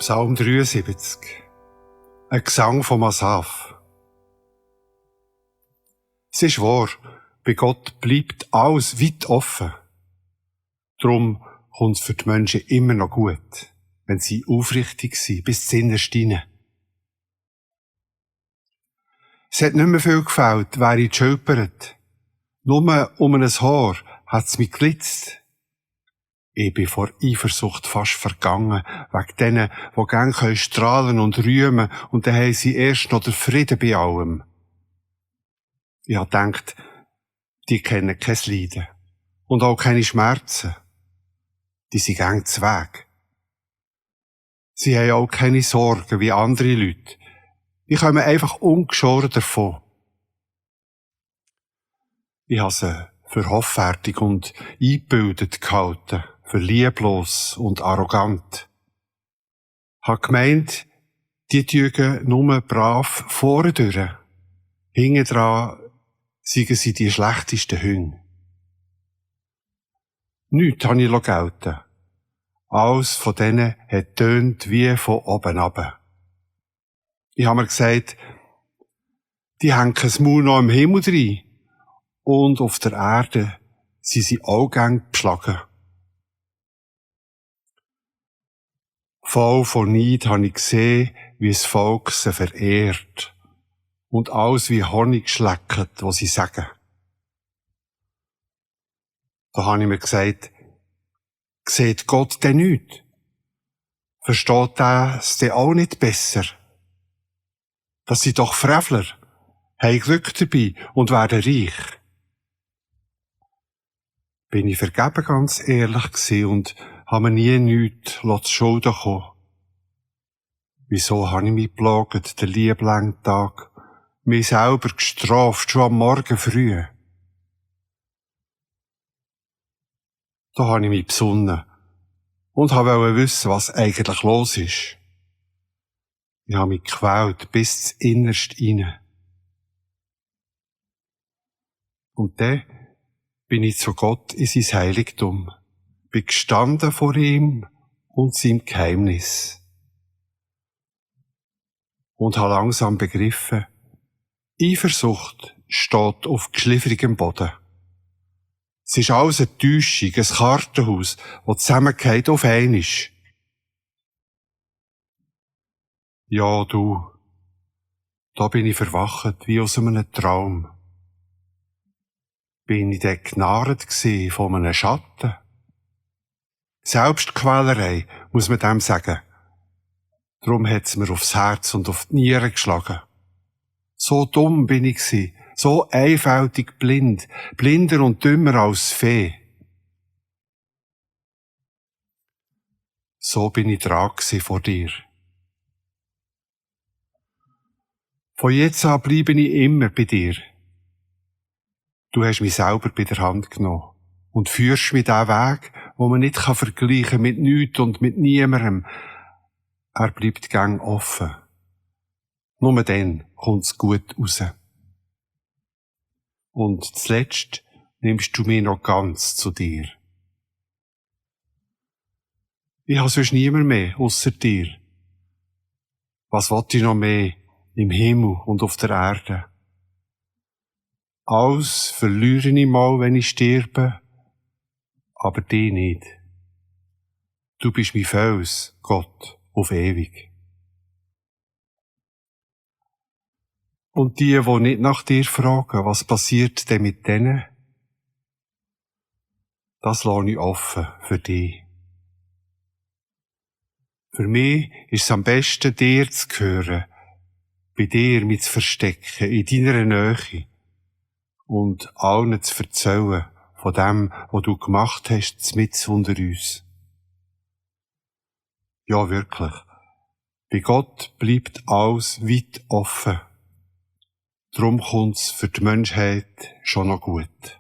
Psalm 73. Ein Gesang vom Asaf. Es ist wahr, bei Gott bleibt alles weit offen. Darum kommt es für die Menschen immer noch gut, wenn sie aufrichtig sind, bis zum Innerste hinein. Es hat nicht mehr viel gefällt, wäre ich geschölpert. Nur um ein Haar hat es mich geglitzt. Ich bin vor Eifersucht fast vergangen, wegen denen, die gerne strahlen und rühmen, und dann haben sie erst noch den Frieden bei allem. Ich habe gedacht, die kennen kein Leiden und auch keine Schmerzen. Die sind gern zu Weg. Sie haben auch keine Sorgen wie andere Leute. Die kommen einfach ungeschoren davon. Ich habe sie für hoffärtig und eingebildet gehalten, für lieblos und arrogant. Ich habe gemeint, die tügen nur brav vordurch. Hinten dran seien sie die schlechtesten Hunde. Nichts habe ich gelten. Alles von denen hat tönt wie von oben ab. Ich habe mir gesagt, die hängen das Maul noch im Himmel rein. Und auf der Erde sind sie auch gern beschlagen. Voll von Neid habe ich gesehen, wie das Volk sie verehrt. Und alles wie Honig schleckt, was sie sagen. Da habe ich mir gesagt, sieht Gott denn nicht? Versteht er es denn auch nicht besser? Das sind doch Frevler, haben Glück dabei und werden reich. Bin ich vergeben ganz ehrlich gewesen und habe mir nie nichts zu Schulden kommen. Wieso habe ich mich geplagt, den lieben Tag, mich selber gestraft, schon am Morgen früh? Da habe ich mich besonnen und wollte wissen, was eigentlich los ist. Ich habe mich gequält bis ins Innerste hinein. Und dann bin ich zu Gott in sein Heiligtum, bin gestanden vor ihm und seinem Geheimnis. Und habe langsam begriffen, Eifersucht steht auf geschliffrigem Boden. Es ist alles eine Täuschung, ein Kartenhaus, das zusammengeht auf einmal. Ja, du, da bin ich verwacht wie aus einem Traum. Bin ich dort genarrt gsi von einem Schatten? Selbstquälerei, muss man dem sagen. Drum hat's mir aufs Herz und auf die Nieren geschlagen. So dumm bin ich gsi, so einfältig blind, blinder und dümmer als Fee. So bin ich dran gsi vor dir. Von jetzt an bleibe ich immer bei dir. Du hast mich selber bei der Hand genommen und führst mich diesen Weg, wo man nicht vergleichen kann mit nichts und mit niemandem. Er bleibt gang offen. Nur dann kommt's gut raus. Und zuletzt nimmst du mich noch ganz zu dir. Ich habe sonst niemand mehr, ausser dir. Was will ich noch mehr im Himmel und auf der Erde? Alles verliere ich mal, wenn ich sterbe, aber dich nicht. Du bist mein Fels, Gott, auf ewig. Und die nicht nach dir fragen, was passiert denn mit denen? Das lasse ich offen für dich. Für mich ist es am besten, dir zu hören, bei dir mich zu verstecken, in deiner Nähe und allen zu erzählen von dem, was du gemacht hast, mitten unter uns. Ja, wirklich. Bei Gott bleibt alles weit offen. Drum kommt's für die Menschheit schon noch gut.